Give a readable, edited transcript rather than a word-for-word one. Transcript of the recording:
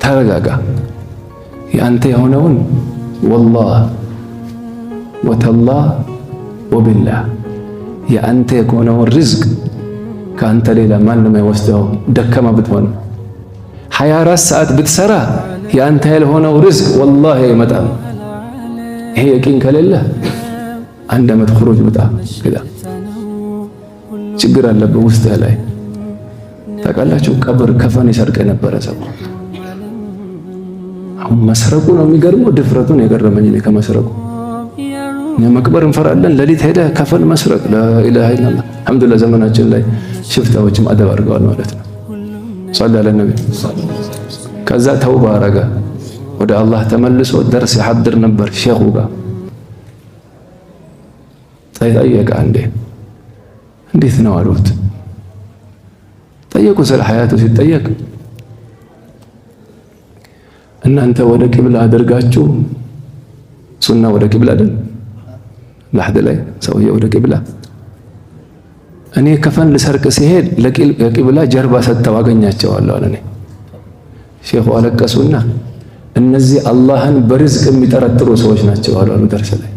ተረጋጋ። የአንተ የሆነውን ወላህ ወተላህ ወቢላህ የአንተ የሆነውን ሪዝቅ ከአንተ ሌላ ማንም አይወስደውም። ደካማ ብትሆን 24 ሰዓት ብትሰራ የአንተ ያልሆነው ሪዝቅ ወላሂ አይመጣም። ይሄ የቂን ከሌለ አንድ ዓመት ኹሩጅ ውጣ። ችግር አለብህ ውስጥህ ላይ ታውቃላችሁ። ቀብር ከፈን ይሰርቅ የነበረ ሰው አሁን መስረቁ ነው የሚገርመው። ድፍረቱን የገረመኝ እኔ ከመስረቁ እኛ መቅበር እንፈራለን። ሌሊት ሄደህ ከፈን መስረቅ لا إله إلا الله። አልሐምዱሊላህ ዘመናችን ላይ ሽፍታዎችም አደብ አድርገዋል ማለት ነው። صلى على النبي። ከዛ ተውባ አረገ፣ ወደ አላህ ተመልሶ ደርስ ያሐድር ነበር ሼኹ ጋር ጠየቀ። አንዴ እንዴት ነው አሉት። ጠየቁ ስለ ሐያቱ ሲጠየቅ እናንተ ወደ ቂብላ አድርጋችሁ ሱና ወደ ቂብላ አይደል? ለሕድ ላይ ሰውዬ ወደ ቂብላ፣ እኔ ከፈን ልሰርቅ ሲሄድ ለቂብላ ጀርባ ሰጥተው አገኛቸዋለሁ አለ። እኔ ሼኹ አለቀሱና እነዚህ አላህን በርዝቅ የሚጠረጥሩ ሰዎች ናቸው አሉ አሉ ደርስ ላይ።